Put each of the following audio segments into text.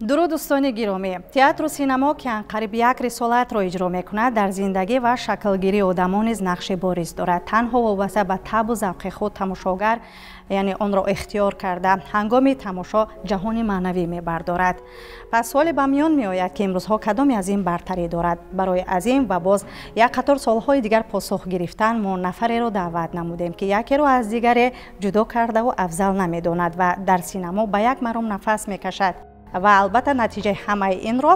Дуруд, дӯстони гиромӣ. Театру синамо, ки анқариб як рисолатро иҷро мекунад, дар зиндагӣ ва шаклгирии одамон низ нақши бориз дорад. Танҳо вобаста ба табу завқи худ тамошогар, яъне онро ихтиёр карда, ҳангоми тамошо ҷаҳони маънавӣ мебардорад. Пас суоле ба миён меояд, ки имрӯзҳо кадоме аз ин бартарӣ дорад? Барои аз ин ва боз як қатор суолҳои дигар посух гирифтан мо нафареро даъват намудем, ки якеро аз дигаре ҷудо кардаву афзал намедонад ва дар синамо ба як маром нафас мекашад ва албатта натиҷаи ҳамаи инро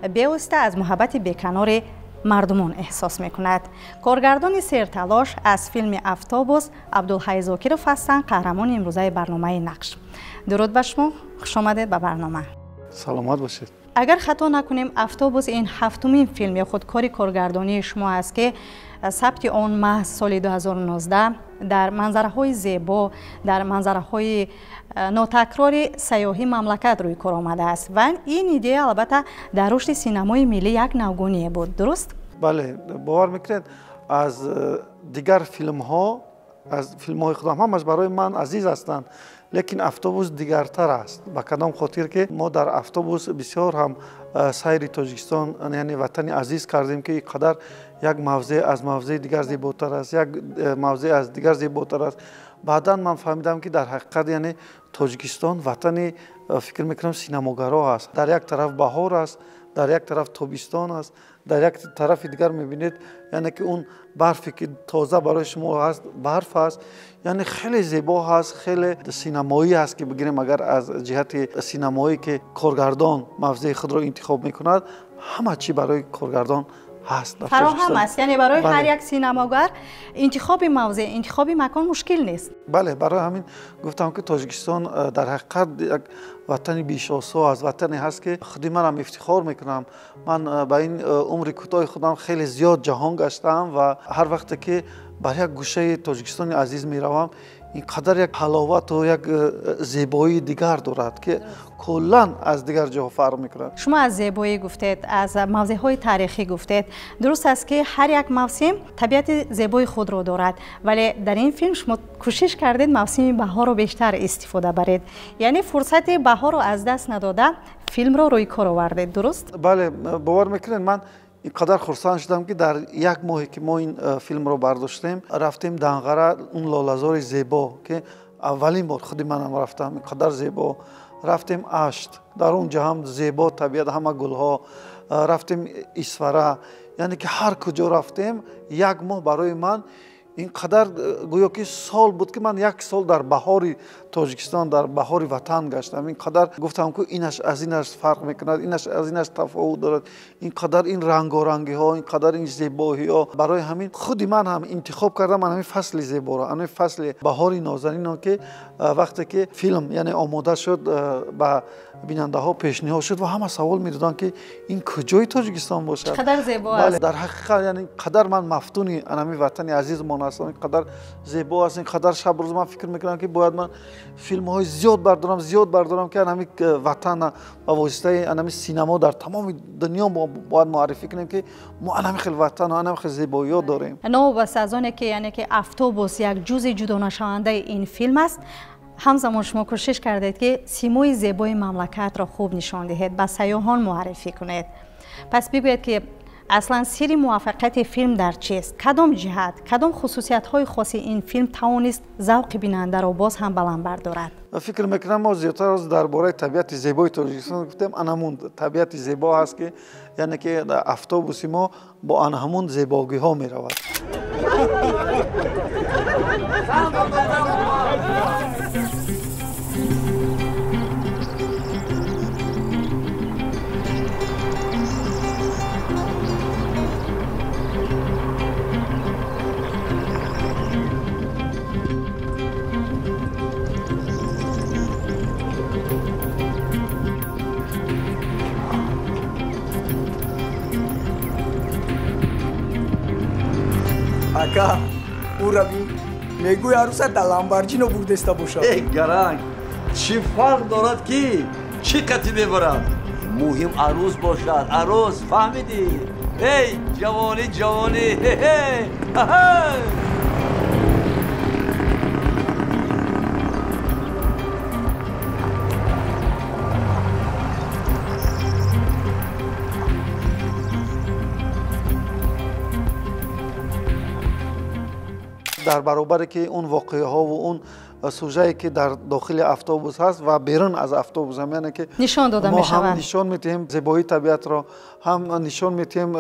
бевосита аз муҳаббати беканори мардумон эҳсос мекунад. Коргардони серталош аз филми «Автобус» Абдулҳай Зокиров ҳастанд, қаҳрамони имрӯзаи барномаи «Нақш». Дуруд ба шумо, хушомадед ба барнома. Саломат бошед. Агар хато накунем, «Автобус» ин ҳафтумин филм ё худ кори коргардонии шумо аст, ки сабти он маҳз соли 2019 дар манзараҳои зебо, дар манзараҳои нотакрори сайёҳии мамлакат рӯи кор омадааст ва ин идея албатта дар рушди синамои миллӣ як навгоние буд, дуруст? Бале, бовар мекунед, аз дигар филмҳо, аз филмҳои худам ҳамаш барои ман азиз ҳастанд, лекин «Автобус» дигартар аст. Ба кадом хотир? Ки мо дар «Автобус» бисёр ҳам сайри Тоҷикистон, яъне ватани азиз кардем, ки қадар як мавзеъ аз мавзеи дигар зеботар аст, як мавзеъ аз дигар зеботар аст. Баъдан ман фаҳмидам, ки дар ҳақиқат, яъне Тоҷикистон ватани, фикр мекунам, синамогаро аст. Дар як тараф баҳор аст, дар як тараф тобистон аст, дар як тарафи дигар мебинед, яъне ки он барфе ки тоза барои шумо ҳаст, барф аст. Яъне хеле зебо ҳаст, хеле синамоӣ аст, ки бигирем, агар аз ҷиҳати синамоӣ, ки коргардон мавзеи худро интихоб мекунад, ҳама чӣ барои коргардон ҳаст. Фароҳам аст, яъне барои ҳар як синамогар интихоби мавзеъ, интихоби макон мушкил нест. Бале, барои ҳамин гуфтам, ки Тоҷикистон дар ҳақиқат як ватани бешосо аст, ватане ҳаст, ки худи манам ифтихор мекунам. Ман ба ин умри кӯтоҳи худам хеле зиёд ҷаҳон гаштаам ва ҳар вақте ки бар як гӯшаи Тоҷикистони азиз меравам, ин қадар як ҳаловату як зебоии дигар дорад, ки куллан аз дигар ҷоҳо фарқ мекунад. Шумо аз зебоӣ гуфтед, аз мавзеъҳои таърихӣ гуфтед. Дуруст аст, ки ҳар як мавсим табиати зебои худро дорад, вале дар ин филм шумо кӯшиш кардед мавсими баҳорро бештар истифода баред, яъне фурсати баҳорро аз даст надода филмро рӯи кор овардед, дуруст? Бале, бовар мекунед, ман ин қадар хурсанд шудам, ки дар як моҳе ки мо ин филмро бардоштем, рафтем Данғара, он лолазори зебо, ки аввалин бор худи манам рафтам, ин қадар зебо. Рафтем Ашт, дар он ҷо ҳам зебо табиат, ҳама гулҳо. Рафтем Исфара, яъне ки ҳар куҷо рафтем, як моҳ барои ман ин қадар гӯё ки сол буд, ки ман як сол дар баҳори Тоҷикистон, дар баҳори ватан гаштам. Ин қадар гуфтам, ки инаш аз инаш фарқ мекунад, инаш аз инаш тафовут дорад, ин қадар ин рангорангиҳо, ин қадар ин зебоиҳо. Барои ҳамин худи ман ҳам интихоб кардам ҳамин фасли зеборо, ҳамин фасли баҳори нозанино, ки вақте ки филм, яъне омода шуд, ба бинандаҳо пешниҳод шуд ва ҳама савол медоданд, ки ин куҷои Тоҷикистон бошад. Қадар зебо аст. Дар ҳақиқат, яъне қадар ман мафтуни ҳамин ватани азизмон ҳастам, ин қадар зебо аст, ин қадар шаб рӯз ман фикр мекунам, ки бояд ман филмҳои зиёд бардорам, зиёд бардорам, ки ҳамин ватана ба воситаи ҳамин синамо дар тамоми дунё мо бояд муаррифӣ кунем, ки мо ҳамин хел ватану ҳамин хел зебоиҳо дорем. Новобаста аз оне ки, яъне ки автобус як ҷузъи ҷудонашавандаи ин филм аст, ҳамзамон шумо кӯшиш кардед, ки симои зебои мамлакатро хуб нишон диҳед, ба сайёҳон муаррифӣ кунед. Пас бигӯед, ки аслан сирри муваффақияти филм дар чист? Кадом ҷиҳат, кадом хусусиятҳои хоси ин филм тавонист завқи бинандаро боз ҳам баланд бардорад? Фикр мекунам, мо зиёдтар дар бораи табиати зебои Тоҷикистон гуфтем. Ана ҳамун табиати зебо ҳаст, ки яъне ки автобуси мо бо ана ҳамун зебогиҳо меравад. Ака, ура бин, мегӯй арӯса дар Ламборҷино бурдеста бошад. Э, гаранг, чӣ фарқ дорад, ки чӣ қатӣ мебарад? Муҳим арӯз бошад, арӯз, фаҳмидӣ? Эй ҷавонӣ, ҷавонӣ! Дар баробаре ки он воқеаҳо ва он сужае ки дар дохили автобус ҳаст ва берун аз автобус ҳам, яъне ки нишон дода мешавад, мо ҳам нишон медиҳем зебоии табиатро, ҳам нишон медиҳем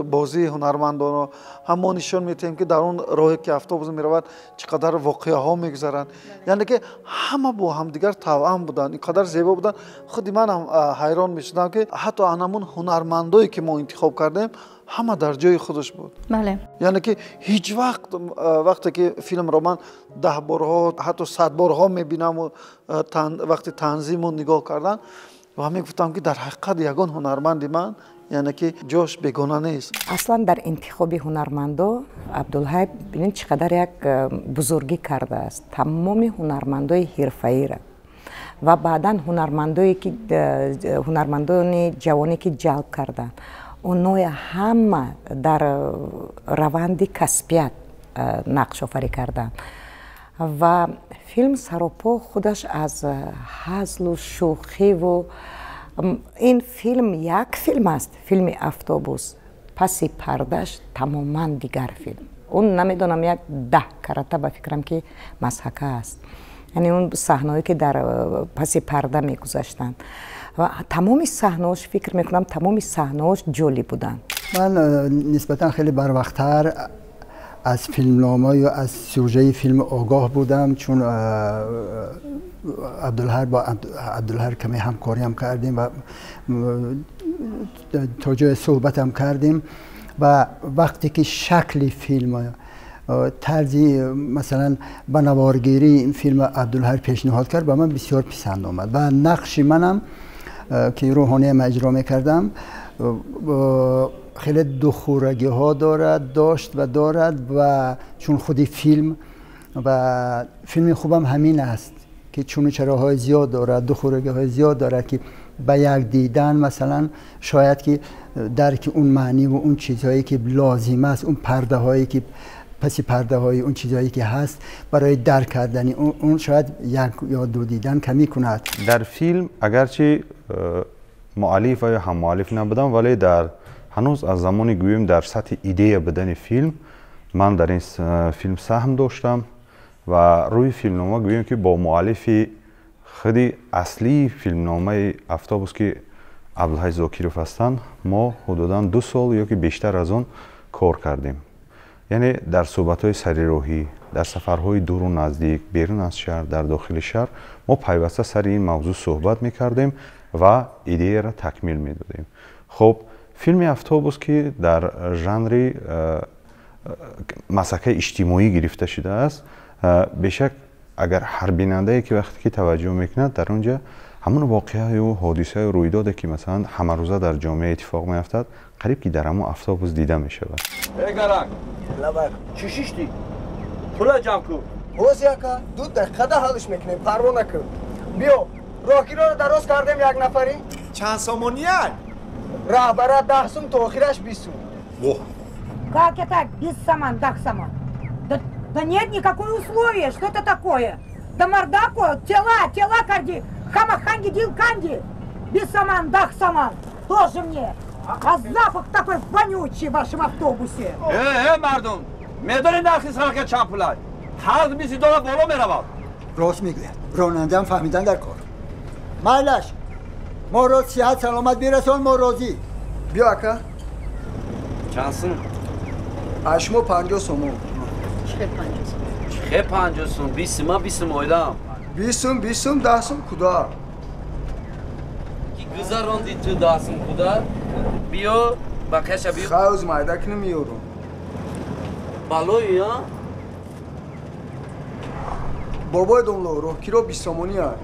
бозии ҳунармандонро, ҳам мо нишон медиҳем ки дар он роҳе ки автобус меравад чӣ қадар воқеаҳо мегузаранд. Яъне ки ҳама бо ҳамдигар тавъам буданд, ин қадар зебо буданд. Худи ман ҳам ҳайрон мешудам ки ҳатто анамун ҳунармандое ки мо интихоб кардем ҳама дар ҷои худаш буд. Бале. Яъне ки ҳеҷ вақт вақте ки филмро ман 10 борҳо ҳатто 100 борҳо мебинам ва вақти танзиму нигоҳ кардан ва мегуфтам ки дар ҳақиқат ягон ҳунарманди ман яъне ки ҷош бегона нест. Аслан дар интихоби ҳунармандо Абдулҳай бинед чӣ қадар як бузургӣ кардааст. Тамоми ҳунармандои ҳирфаиро ва баъдан ҳунармандое ки ҳунармандони ҷавоне ки ҷалб карданд, оноя ҳама дар раванди касбият нақшофарӣ карданд. Ва филм саропо худаш аз ҳазлу шӯхиву ин филм як филм аст, филми автобус. Паси пардаш тамоман дигар филм. Он намедонам як 10 карата ба фикрам ки мазҳака аст. Яъне он саҳнаҳое ки дар паси парда мегузаштанд ва тамоми саҳнаҳош, фикр мекунам, тамоми саҳнаҳош ҷолиб буданд. Ман нисбатан хеле барвақттар аз филмнома ё аз сюжаи филм огоҳ будам, чун Абдулҳар бо Абдулҳар каме ҳамкориам кардем ва то ҷое суҳбатам кардем. Ва вақте ки шакли филм, тарзи масалан ба наворгирии ин филм Абдулҳар пешниҳод кард, ба ман бисёр писанд омад ва нақши манам ки рӯҳониям иҷро мекардам хеле духӯрагиҳо дорад, дошт ва дорад. Ва чун худи филм ва филми хубам ҳамин аст ки чуну чароҳои зиёд дорад, духӯрагиҳои зиёд дорад ки ба як дидан масалан шояд ки дарки он маънӣ ва он чизҳое ки лозим аст, он пардаҳое ки паси пардаҳои он чизҳое ки ҳаст, барои дарк кардани он шояд як ё ду дидан камӣ кунад. Дар филм агарчи муаллиф ва ё ҳаммуаллиф набудам, вале дар ҳанӯз аз замони гӯем дар сатҳи идея будани филм ман дар ин филм саҳм доштам ва рӯи филмнома гӯем ки бо муаллифи худи аслии филмномаи автобус ки Абдулҳай Зокиров ҳастанд, мо ҳудудан 2 сол ё ки бештар аз он кор кардем. Яъне дар суҳбатҳои сарироҳӣ, дар сафарҳои дуру наздик, берун аз шаҳр, дар дохили шаҳр мо пайваста сари ин мавзӯъ суҳбат мекардем ва идеяро такмил медодем. Хоб, филми автобус ки дар жанри масакаи иҷтимоӣ гирифта шудааст, бешак агар ҳар бинандае ки вақте ки таваҷҷӯҳ мекунад, дар он ҷа ҳамон воқеаю ҳодисаю рӯйдоде ки масалан ҳамарӯза дар ҷомеа иттифоқ меафтад, қариб ки дар ҳамон автобус дида мешавад. Эй гарак, лабак, чӣ шиштӣ? Пула ҷамъ кун. Боз яка 2 дақиқада ҳалш мекунем, парво накун. Биё, роҳгироро дароз кардем як нафарӣ. Чанд сомонияй? Раҳбара 10 сум, то охираш 20 сум. Воҳ. Как это без саман, 10 саман? Да нет никакой условия, что это такое? Да мордаку, тела, тела карди, хамаханги дил канди. Без саман, дах саман, тоже мне. А запах такой вонючий в вашем автобусе. Э, мардум, медони нархи сарка чанд пулай? Ҳар 20 доллар боло меравад. Рост мегӯяд, ронандаам фаҳмидан дар кор. Майлаш, моро сиҳат саломат бирасон, мо розӣ. Биё ака. Чанд сум? Аз шумо 50 сомон. Чӣ 50 сум? 20 сум, 20 сум ойлам. 20 сум, 20 сум, 10 сум куда? Ки гузаронди ту 10 сум куда? Биё, бақияша биё. Хавз майда кунем меёрам. Балои, а? Бобои домло, роҳкиро 20 сомонӣ ай.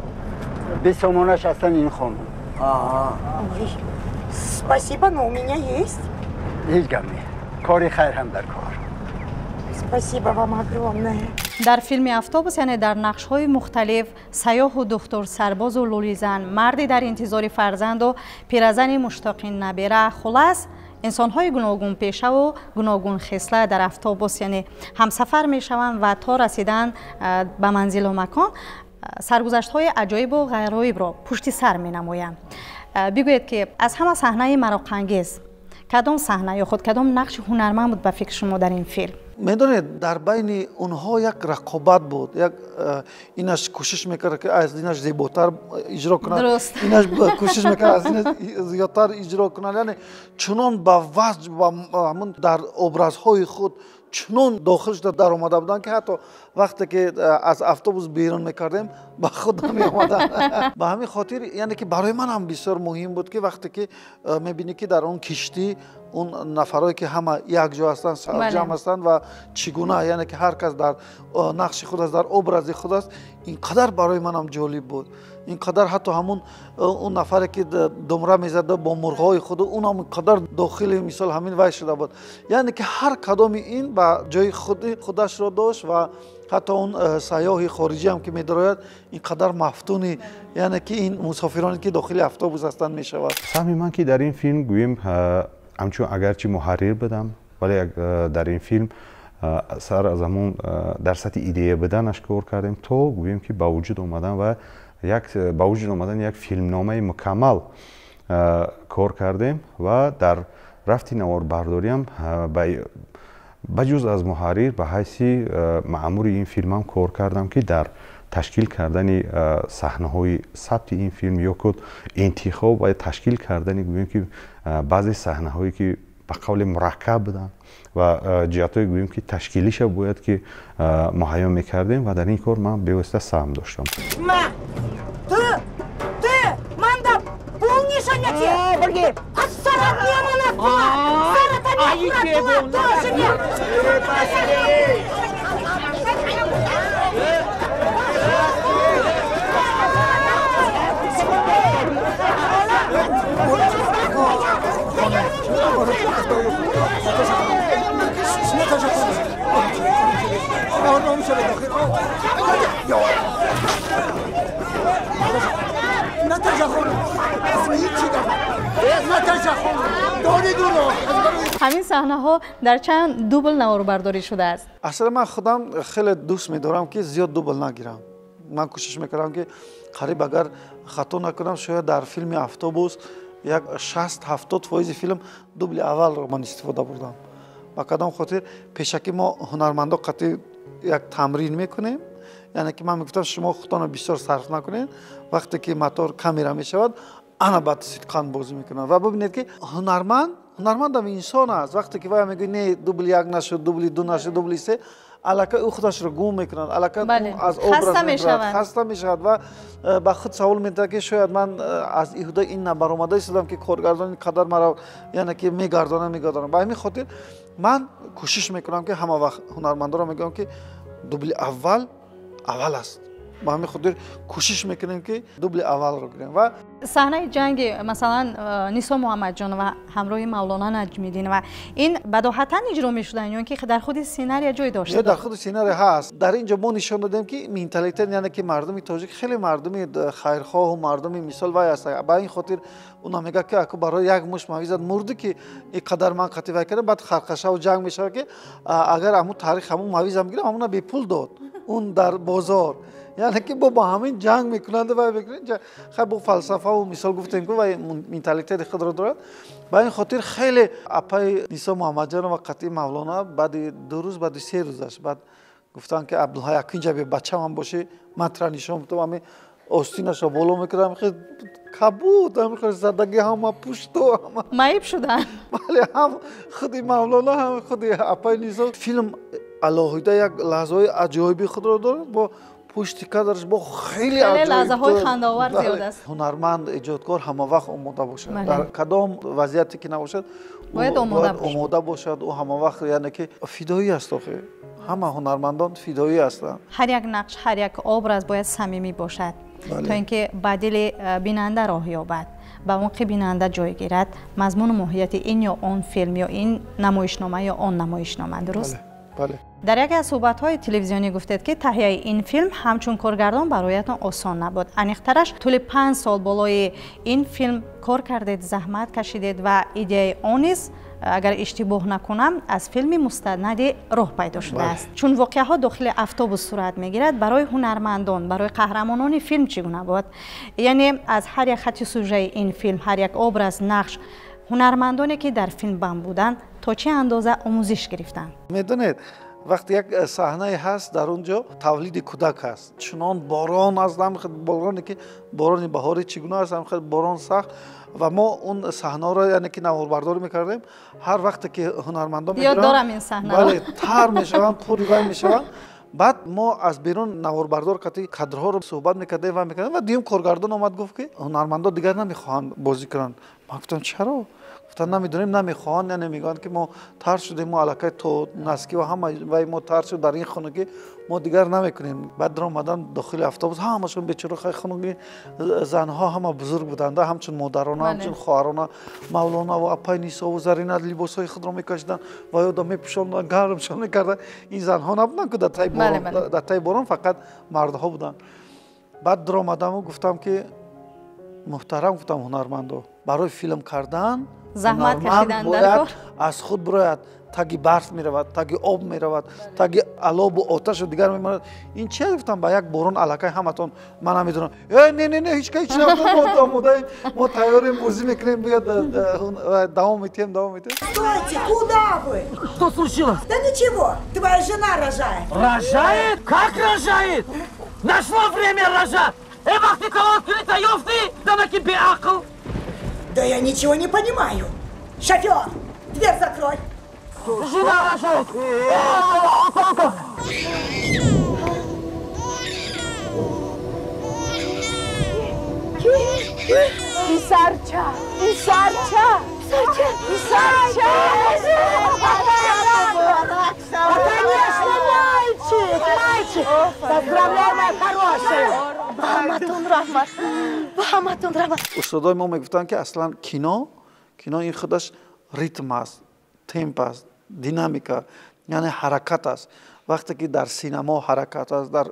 20 сомонаш ҳастан ин хонум. Аа. Ой, спасибо, но у меня есть. Ҳеҷ гап не. Кори хайр ҳам дар кор. Спасибо вам огромное. Дар филми автобус, яъне дар нақшҳои мухталиф, сайёҳу духтур, сарбозу лулизан, марде дар интизори фарзанду пиразани муштоқи набера, хулас инсонҳои гуногунпешаву гуногунхисла дар автобус яъне ҳамсафар мешаванд ва то расидан ба манзилу макон саргузаштҳои аҷоибу ғайроибро пушти сар менамоянд. Бигӯед ки аз ҳама саҳнаи мароқангез кадом саҳна ё худ кадом нақши ҳунарманд буд ба фикри шумо дар ин филм? Медонед, дар байни онҳо як рақобат буд, як инаш кӯшиш мекард, ки аз инаш зеботар иҷро кунад, инаш кӯшиш мекард аз инаш зиёдтар иҷро кунад. Яъне чунон ба ваҷд ва ҳамун дар образҳои худ чунон дохил шуда даромада буданд, ки ҳатто вақте ки аз автобус берун мекардем, ба худ намеомаданд. Ба ҳамин хотир, яъне ки барои ман ҳам бисёр муҳим буд, ки вақте ки мебинӣ, ки дар он киштӣ он нафарое ки ҳама якҷо ҳастанд, сарҷамъ ҳастанд ва чӣ гуна, яъне ки ҳар кас дар нақши худ аст, дар образи худ аст, ин қадар барои манам ҷолиб буд. Ин қадар ҳатто ҳамун он нафаре ки думра мезад бо мурғҳои худ, унам ин қадар дохили мисол ҳамин вай шуда буд. Яъне ки ҳар кадоми ин ба ҷои худи худашро дошт ва ҳатто он сайёҳи хориҷӣ ҳам ки медарояд, ин қадар мафтуни, яъне ки ин мусофироне ки дохили автобус ҳастанд мешавад. Саҳми ман ки дар ин филм, гӯем, ҳамчун агарчи муҳаррир будам, вале дар ин филм сар аз ҳамун дар сатҳи идея буданаш кор кардем, то гӯем ки ба вуҷуд омадан ва як ба вуҷуд омадани як филмномаи мукаммал кор кардем ва дар рафти наворбардориам ба ҷуз аз муҳаррир ба ҳайси маъмури ин филмам кор кардам, ки дар ташкил кардани саҳнаҳои сабти ин филм ё худ интихоб ва ташкил кардани, гӯем ки, баъзе саҳнаҳое ки ба қавли мураккаб буданд ва ҷиҳатҳои, гӯем ки, ташкилиша бояд ки муҳайё мекардем ва дар ин кор ман бевосита саҳм доштам. Ты, ты, манда, полнишаняти! Ҳамин саҳнаҳо дар чанд дубл наворбардорӣ шудааст? Аслан ман худам хеле дӯст медорам, ки зиёд дубл нагирам. Ман кӯшиш мекардам, ки қариб, агар хато накунам, шояд дар филми «Автобус» як 60-70% филм дубли аввалро ман истифода бурдам. Ба кадом хотир? Пешакӣ мо ҳунармандо қатъи як тамрин мекунем, яъне ки ман мегуфтам, шумо худтонро бисёр сарф накунед, вақте ки мотор камера мешавад, ана баъд сидқан бозӣ мекунад. Ва бибинед, ки ҳунарманд, ҳунармандам инсон аст. Вақте ки вай мегӯяд, не, дубли як нашуд, дубли ду нашуд, дубли се, аллакай ӯ худашро гум мекунад, аллакай аз образ хаста мешавад ва ба худ савол медиҳад, ки шояд ман аз иҳуда ин набаромада истодам, ки коргардон ин қадар маро, яъне ки мегардонад, мегардонад. Ба ҳамин хотир ман кӯшиш мекунам, ки ҳама вақт ҳунармандоро мегӯям, ки дубли аввал аввал аст. Ба ҳамин хотир кӯшиш мекунем, ки дубли аввалро гирем ва Саҳнаи ҷанги, масалан, Нисо Муҳаммадҷонова ҳамроҳи Мавлона Наҷмиддинова, ин бадоҳатан иҷро мешуданд ё ки дар худи сценария ҷой дошт? Дар худи сценария ҳаст. Дар ин ҷо мо нишон додем, ки менталитет, яъне ки мардуми тоҷик хеле мардуми хайрхоҳу мардуми мисол вай ҳастанд. Ба ин хотир уна мегӯяд, ки аку барои як муш мавизат мурдӣ, ки ин қадар ман қатъи вай кардам. Баъд харқашаву ҷанг мешавад, ки агар ҳамун таърих ҳамун мавизам гирам, ҳамуна бепул дод он дар бозор. Яъне ки бо ҳамин ҷанг мекунанд вай мекунанд. Хай, бо фалсафаву мисол гуфтем, ки вай менталитети худро дорад. Ба ин хотир хеле апаи Нисо Муҳаммадҷонова қатъи Мавлона баъди 2 рӯз, баъди 3 рӯзаш баъд гуфтанд, ки Абдулҳай, акинҷа бе бачамам бошӣ, ман тра нишон будам. Ҳами остинашро боло мекардам, кабуд, ҳами задагӣ, ҳама пушту ҳама Маиб шуданд. Бале, ҳам худи Мавлона, ҳам худи апаи Нисо. Филм алоҳида як лаҳзаҳои аҷоиби худро дорад, бо пушти кадраш бо хеле лаҳзаҳои хандаовар зиёд аст. Ҳунарманд, эҷодкор ҳама вақт омода бошад, дар кадом вазъияте ки набошад, бояд омода бошад. Ӯ ҳама вақт, яъне ки, фидоӣ аст. Охи ҳама ҳунармандон фидоӣ ҳастанд. Ҳар як нақш, ҳар як образ бояд самимӣ бошад, то ин ки ба дили бинанда роҳ ёбад, ба умқи бинанда ҷой гирад мазмуну моҳияти ин ё он филм, ё ин намоишнома, ё он намоишнома. Дуруст? Бале. Дар яке аз суҳбатҳои телевизионӣ гуфтед, ки таҳияи ин филм ҳамчун коргардон бароятон осон набуд. Аниқтараш, тӯли 5 сол болои ин филм кор кардед, заҳмат кашидед ва идеяи он низ, агар иштибоҳ накунам, аз филми мустанади роҳ пайдо шудааст. Чун воқеаҳо дохили автобус сурат мегирад, барои ҳунармандон, барои қаҳрамонони филм чӣ гуна буд? Яъне аз ҳар як хати сюжаи ин филм, ҳар як образ, нақш Ҳунармандоне ки дар филм банд буданд, то чӣ андоза омӯзиш гирифтанд? Медонед, вақте як саҳнае ҳаст, дар он ҷо тавлиди кӯдак ҳаст. Чунон борон аст, бороне ки борони баҳорӣ чӣ гуна аст, ҳамхел борон сахт, ва мо он саҳнаро яъне ки наворбардорӣ мекардем. Ҳар вақте ки ҳунармандон ёд дорам ин саҳнаро, бале, тар мешаванд, пури вай мешаванд. Баъд мо аз берун наворбардор кати кадрҳоро суҳбат мекардем ва мекардем, ва дуюм коргардон омад, гуфт ки ҳунармандо дигар намехоҳанд бозӣ кунанд. Ман гуфтам чаро? Гуфтанд намедонем, намехоҳанд, яъне мегӯянд ки мо тар шудем, мо аллакай то наски ва ҳама вай мо тар шуд, дар ин хунукӣ мо дигар намекунем. Баъд даромадан дохили автобус, ҳамашон бечора хай хунукӣ, занҳо ҳама бузург буданд, ҳамчун модарона, ҳамчун хоҳарона, Мавлона ва апай Нисову Зарина либосҳои худро мекашиданд ва ёда мепӯшонданд, гармшон мекарданд. Ин занҳо набуданд ки дар таи борон, фақат мардҳо буданд. Баъд даромадаму гуфтам ки муҳтарам, гуфтам, ҳунармандо, барои филм кардан заҳмат кашидан бояд аз худ бирояд, таги барф меравад, таги об меравад, таги алобу оташу дигар мемонад. Ин чи гуфтам, ба як борон аллакай ҳаматон, ман намедонам. Э, не, не, не, ҳеч ка ҳеч мо омодаем, мо тайёрем, бозӣ мекунем, биё давом метиҳем, давом метиҳем. Стойте, куда вы? Что случилось? Да ничего, твоя жена рожает. Рожает? Как рожает? Нашло время рожать! Э, вақти калон кунӣ ёфтӣ, занаки беақл! Да я ничего не понимаю. Шофер, дверь закрой. Жена рожает! Писарча, писарча, писарча, Да, конечно, мальчик, мальчик. Поздравляю, моя хорошая. Ба ҳаматон раҳмат, ба ҳаматон раҳмат. Устодои мо мегуфтанд ки аслан кино ин худаш ритм аст, темп аст, динамика, яъне ҳаракат аст. Вақте ки дар синамо ҳаракат аст, дар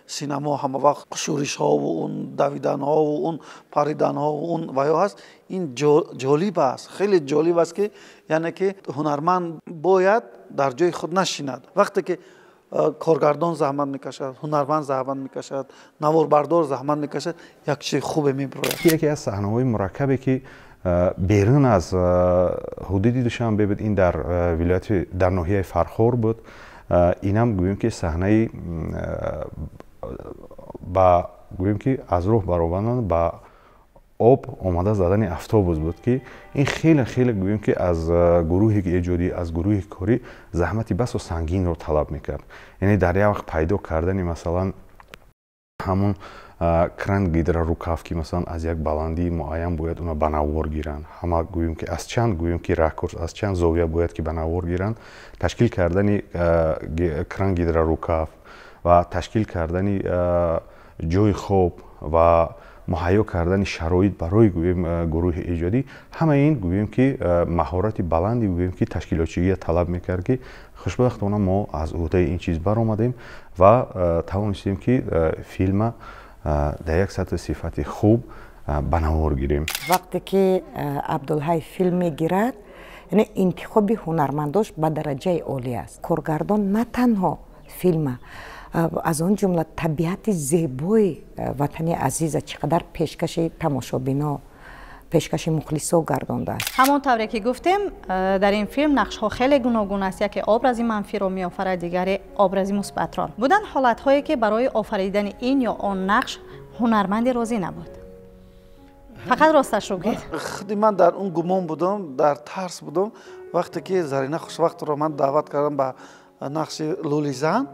синамо ҳама вақт шӯришҳову он давиданҳову он париданҳову он ваё ҳаст, ин ҷолиб аст, хеле ҷолиб аст, ки яъне ки ҳунарманд бояд дар ҷои худ нашинад. Вақте ки коргардон заҳмат мекашад, ҳунарманд заҳмат мекашад, наворбардор заҳмат мекашад, як чизи хубе мебирояд. Яке аз саҳнаҳои мураккабе ки берун аз ҳудуди Душанбе буд, ин дар вилояти, дар ноҳияи Фархор буд. Инам гӯем ки саҳнаи ба гӯем ки аз роҳ баромадан, ба об омада задани автобус буд, ки ин хеле хеле гӯем ки аз гурӯҳи эҷодӣ, аз гурӯҳи корӣ заҳмати басо сангинро талаб мекард. Яъне дар як вақт пайдо кардани, масалан, ҳамун кран гидрорукав, ки масалан аз як баландии муайян бояд уна ба навор гиранд, ҳама гӯем ки аз чанд гӯем ки ракурс, аз чанд зовия бояд ки ба навор гиранд, ташкил кардани кран гидрорукав ва ташкил кардани ҷои хоб ва муҳайё кардани шароит барои гӯем гурӯҳи эҷодӣ, ҳамаи ин гӯем ки маҳорати баланди гӯем ки ташкилотчигия талаб мекард, ки хушбахтона мо аз уҳдаи ин чиз баромадем ва тавонистем ки филма дар як сатҳи сифати хуб ба навор гирем. Вақте ки Абдулҳай филм мегирад, яъне интихоби ҳунармандош ба дараҷаи олӣ аст. Коргардон на танҳо филма, аз он ҷумла табиати зебои ватани азиза чӣ қадар пешкаши тамошобино, пешкаши мухлисо гардондааст. Ҳамон тавре ки гуфтем, дар ин филм нақшҳо хеле гуногун аст. Яке образи манфиро меофарад, дигаре образи мусбатро. Буданд ҳолатҳое ки барои офаридани ин ё он нақш ҳунарманде розӣ набуд? Фақат росташро гӯед. Худи ман дар он гумон будам, дар тарс будам. Вақте ки Зарина Хушвақтро ман даъват кардам ба нақши лӯлизан,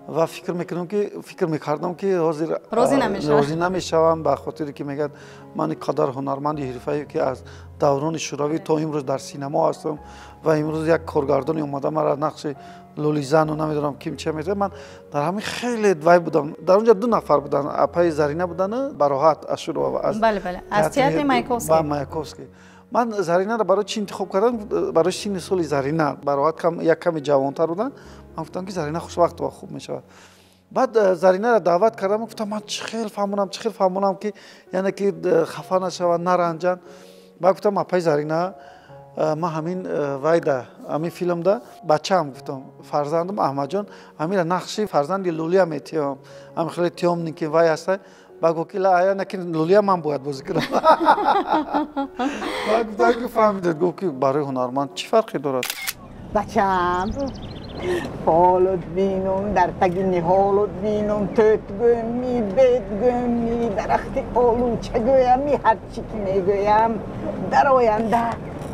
ва фикр мекунам ки фикр мекардам ки ҳозир розӣ намешавам, ба хотире ки мегӯяд ман ин қадар ҳунарманди ҳирфаӣ, ки аз даврони шӯравӣ то имрӯз дар синамо ҳастам, ва имрӯз як коргардони омада мара нақши лӯлизану намедонам ким че метавад. Ман дар ҳамин хеле вай будам. Дар онҷа ду нафар буданд, апаи Зарина будану Бароҳат Ашурова. Аз театри Маяковский. Маяковский. Ман Заринаро барои чӣ интихоб кардам? Барои синни соли Зарина. Бароҳат як каме ҷавонтар буданд. Ман гуфтам ки Зарина Хушвақтова хуб мешавад. Баъд Заринаро даъват кардам, гуфтам ман чӣ хел фаҳмонам, чӣ хел фаҳмонам, ки яъне ки хафа нашаванд, наранҷанд. Баъд гуфтам, апаи Зарина, Ман ҳамин вайда ҳамин филмда бачаам гуфтам, фарзандам Аҳмадҷон, ҳамира нақши фарзанди Лулия метиҳам, ҳамин хеле тёмный ки вай ҳаста. Ба гуфт ки ла, Лулия ман бояд бозӣ кунам. Ба гуфтам ки фаҳмидед, гуфт ки барои ҳунарманд чӣ фарқе дорад? Бачаам, фолот бинум, дар таги ниҳолот бинум, тӯт гӯми, бет гӯми, дарахти олуча гӯями, ҳарчи ки мегӯям, дар оянда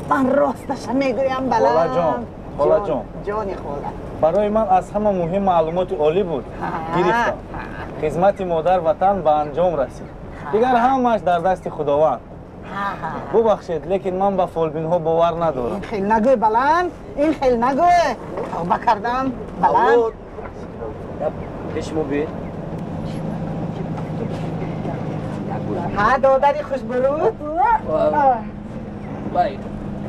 ман росташа мегӯям, балам. Холаҷон, ҷони хола, барои ман аз ҳама муҳим маълумоти олӣ буд, гирифтам. Хизмати модар ватан ба анҷом расид, дигар ҳамааш дар дасти Худованд. Бубахшед, лекин ман ба фолбинҳо бовар надорам. Ин хел нагӯй, баланд, ин хел нагӯй, тавба кардам, баланд. Пеши мо биед. Ҳа, додари хушбуруд. Вай,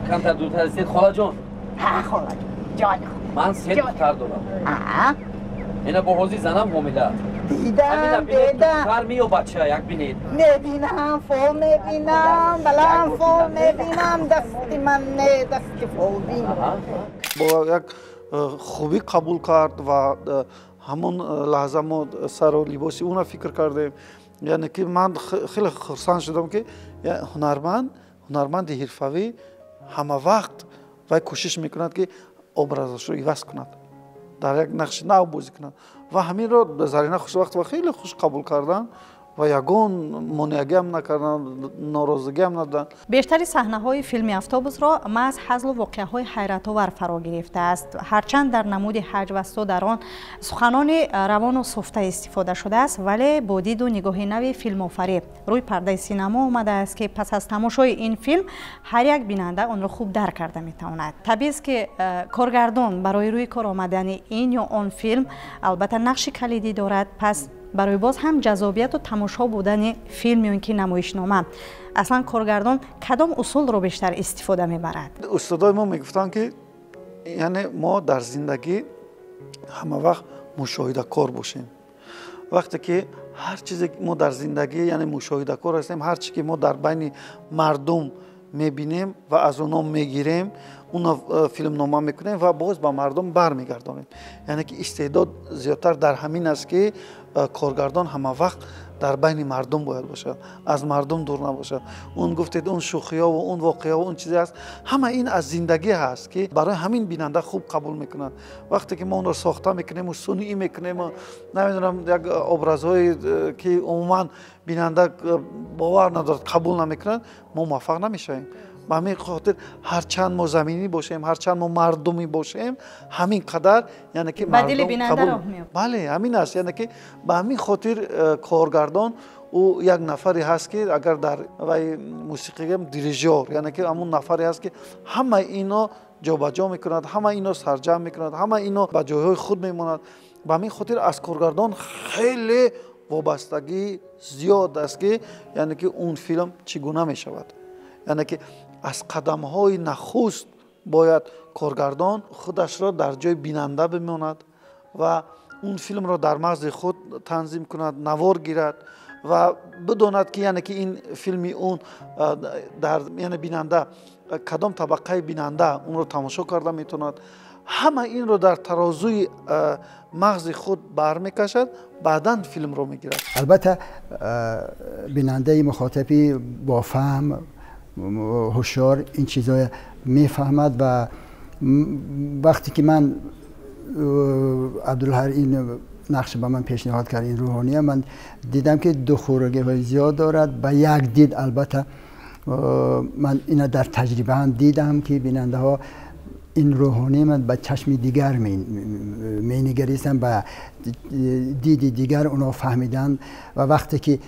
камтар дуртар истед, холаҷон. Ҳа, холаҷон, ҷони. Ман се духтар дорам, ина бо ҳозир занам ҳомила. Дидам, дидам. Духтар ё бача, як бинед. Мебинам, фол мебинам, баланд, фол мебинам, дасти ман не, дасти фолбин. Бо як хубӣ қабул кард ва ҳамон лаҳза мо сару либоси ӯна фикр кардем. Яъне ки ман хеле хурсанд шудам, ки ҳунарманд, ҳунарманди ҳирфавӣ ҳама вақт вай кӯшиш мекунад, ки образашро иваз кунад, дар як нақши нав бозӣ кунад, ва ҳаминро Зарина Хушвақтова хеле хуш қабул карданд ва ягон монеагиам накарданд, норозигиам надоданд. Бештари саҳнаҳои филми «Автобусро» маҳз ҳазлу воқеаҳои ҳайратовар фаро гирифтааст. Ҳарчанд дар намуди ҳаҷвасту дар он суханони равону суфта истифода шудааст, вале бо диду нигоҳи нави филмофарӣ рӯи пардаи синамо омадааст, ки пас аз тамошои ин филм ҳар як бинанда онро хуб дарк карда метавонад. Табиист, ки коргардон барои рӯи кор омадани ин ё он филм албатта нақши калидӣ дорад. Пас барои боз ҳам ҷаззобияту тамошо будани филм ё ин ки намоишнома аслан коргардон кадом усулро бештар истифода мебарад? Устодои мо мегуфтанд, ки яъне мо дар зиндагӣ ҳама вақт мушоҳидакор бошем. Вақте ки ҳар чизе мо дар зиндагӣ, яъне мушоҳидакор ҳастем, ҳар чи ки мо дар байни мардум мебинем ва аз онҳо мегирем, уно филмнома мекунем ва боз ба мардум бармегардонем. Яъне ки истеъдод зиёдтар дар ҳамин аст, ки коргардон ҳама вақт дар байни мардум бояд бошад, аз мардум дур набошад. Он гуфтед, он шӯхиёву он воқеао, он чизе аст, ҳама ин аз зиндагӣ ҳаст, ки барои ҳамин бинанда хуб қабул мекунад. Вақте ки мо онро сохта мекунему, сунъӣ мекунему, намедонам, як образҳое ки умуман бинанда бовар надорад, қабул намекунад, мо муваффақ намешавем. Ба ҳамин хотир ҳарчанд мо заминӣ бошем, ҳарчанд мо мардумӣ бошем, ҳамин қадар, яъне ки ба дили бинанда роҳ меёбад. Бале, ҳамин аст. Яъне ки ба ҳамин хотир коргардон ӯ як нафаре ҳаст, ки агар дар вай мусиқӣ гӯем, дирижёр, яъне ки ҳамон нафаре ҳаст, ки ҳама ино ҷобаҷо мекунад, ҳама ино сарҷамъ мекунад, ҳама ино ба ҷойҳои худ мемонад. Ба ҳамин хотир аз коргардон хеле вобастагӣ зиёд аст, ки яъне ки он филм чӣ гуна мешавад. Яъне ки аз қадамҳои нахуст бояд коргардон худашро дар ҷои бинанда бимонад ва он филмро дар мағзи худ танзим кунад, навор гирад ва бидонад, ки яъне ки ин филми он дар, яъне бинанда, кадом табақаи бинанда онро тамошо карда метавонад. Ҳама инро дар тарозуи мағзи худ бармекашад, баъдан филмро мегирад. Албатта, бинандаи мухотаби бо фаҳм, ҳушёр ин чизҳоя мефаҳмад. Ва вақте ки ман Абдулҳар ин нақш ба ман пешниҳод кард, ин рӯҳония, ман дидам, ки духӯрагиҳои зиёд дорад ба як дид. Албатта, ман ина дар таҷрибаам дидам, ки бинандаҳо ин рӯҳонӣ ман ба чашми дигар менигаристанд, ба диди дигар онҳо фаҳмиданд. Ва вақте ки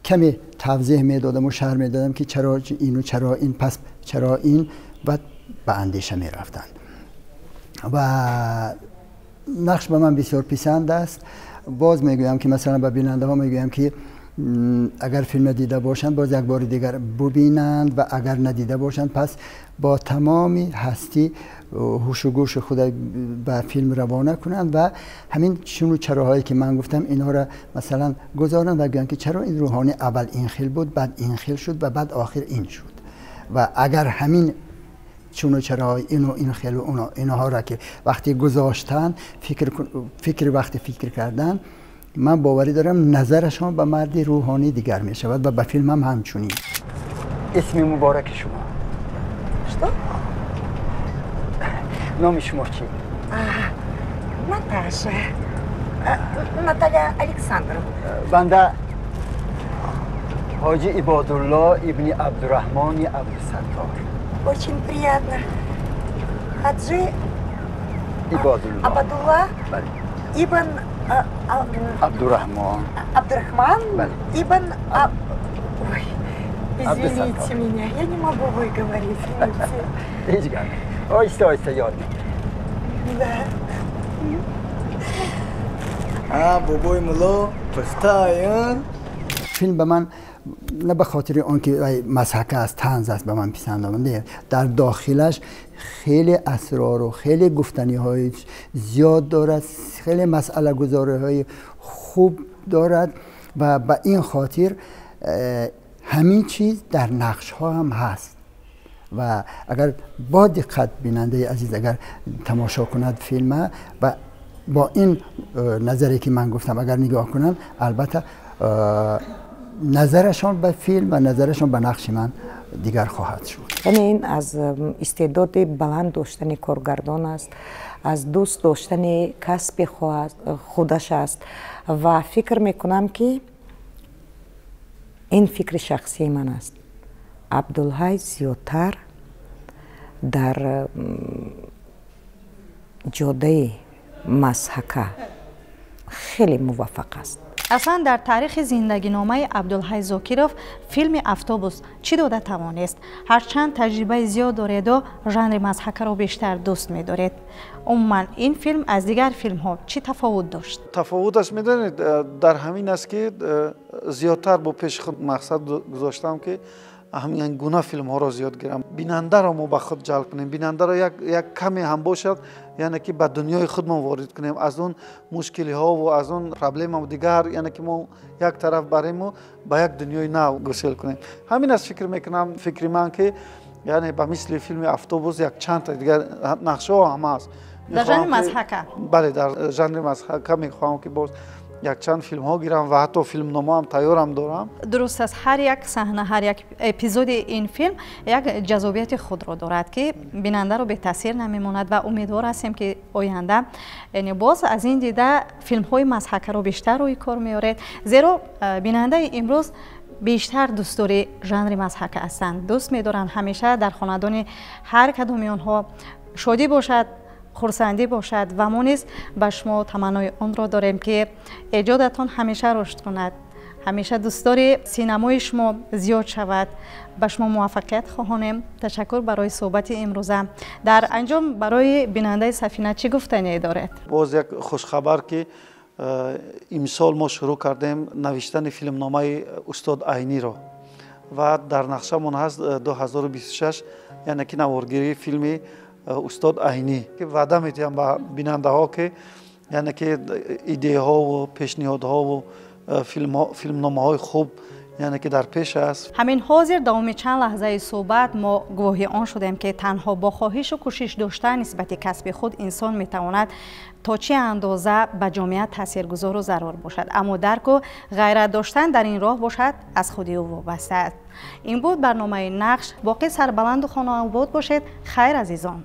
каме тавзеҳ медодаму шарҳ медодам, ки чаро ину чаро ин, пас чаро ин, баъд ба андеша мерафтанд. Ва нақш ба ман бисёр писанд аст. Боз мегӯям, ки масалан ба бинандаҳо мегӯям, ки агар филм дида бошанд, боз як бори дигар бубинанд, ва агар надида бошанд, пас бо тамоми ҳастӣ, ҳушу гӯши худ ба филм равона кунанд ва ҳамин чуну чароҳое ки ман гуфтам, инҳоро масалан гузоранд ва гӯянд, ки чаро ин рӯҳонӣ аввал ин хел буд, баъд ин хел шуд ва баъд охир ин шуд. Ва агар ҳамин چون و چرا اینو این خیلی اونا اینها را که وقتی گذاشتن فکر وقتی فکر کردن، من باوری دارم نظرشان به مرد روحانی دیگر می شود و به فیلم هم همچنین. اسم مبارک شما؟ Что? نام شما چی؟ Наташа. Наталья Александровна. بنده حاجی عبادالله ابن عبدالرحمن عبدالستار. Очень приятно. Хаджи عبادالله. Абадулла بله. Ибн عبدالرحمن. Абдурахман بله. Ибн Ой, извините меня, я не могу выговорить. هیچ گپ. آیسته آیسته یاد میگیری. Да. بابای ملا پخته. فیلم به من نه به خاطر آنکه مضحکه است، طنز است، به من پسند آمد. در داخلش خیلی اسرار و خیلی گفتنی های زیاد دارد، خیلی مسئله گذاری های خوب دارد و به این خاطر همین چیز در نقش ها هم هست و اگر با دقت بیننده عزیز اگر تماشا کند فیلم و با این نظری که من گفتم اگر نگاه کنند، البته نظرشان به فیلم و نظرشان به نقش من دیگر خواهد شد. یعنی این از استعداد بلند داشتن کارگردان است، از دوست داشتن کسب خودش است و فکر میکنم که این فکر شخصی من است، عبدالحی زیادتر در جاده مضحکه خیلی موفق است. اصلا در تاریخ زندگینامه عبدالحی زاکیروف فیلم автобус چی داده توانست؟ هرچند تجربه زیاد دارید و ژانر مضحکه را بیشتر دوست می‌دارید. عموما این فیلم از دیگر فیلم ها چی تفاوت داشت؟ تفاوتش میدانید در همین است که زیادتر با پیش خود مقصد گذاشتم که همین گونه فیلم ها را زیاد گیرم، بیننده را ما به خود جلب کنیم، بیننده را یک کمی هم باشد، یعنی که به دنیای خودمان وارد کنیم، از اون مشکلی ها و از اون پرابلم و دیگر، یعنی که ما یک طرف بریم و به یک دنیای نو گسیل کنیم. همین از فکر میکنم، فکر من که یعنی به مثل فیلم автобус یک چند تا دیگر نقشه ها هم هست در ژانر مضحکه. بله، در ژانر مضحکه میخوام که باز یک چند فیلم ها گیرم و حتی فیلم نامه هم تیارم دارم. درست است، هر یک صحنه، هر یک اپیزود این فیلم یک جذابیت خود را دارد که بیننده را به تاثیر نمیماند و امیدوار هستیم که آینده یعنی باز از این دیده فیلم های مضحکه را بیشتر روی کار میارید، زیرا بیننده امروز بیشتر دوستدار ژانر مضحکه هستند، دوست می‌دارند همیشه در خاندان هر کدام آنها شادی باشد، خرسندی باشد و ما نیز به شما تمنای آن را داریم که ایجادتان همیشه رشد کند، همیشه دوستدار سینمای شما زیاد شود. به شما موفقیت خواهانیم. تشکر برای صحبت امروزه. در انجام برای بیننده سفینه چی گفتنی دارد؟ باز یک خوشخبر که امسال ما شروع کردیم نوشتن فیلمنامه استاد عینی را و در نقشه‌مون هست 2026، یعنی که نوارگیری فیلم استاد عینی که وعده میدیم به بیننده ها که یعنی که ایده ها و پیشنهادها و فیلمنامه های خوب یعنی که در پیش است. همین حاضر دوام چند لحظه صحبت ما گواهی آن شدیم که تنها با خواهش و کوشش داشتن نسبت کسب خود انسان میتواند تا چه اندازه به جامعه تاثیرگذار و ضرر باشد، اما درک و غیرت داشتن در این راه باشد از خودی او وابسته است. این بود برنامه نقش. باقی سربلند و خانه آباد باشید. خیر عزیزان.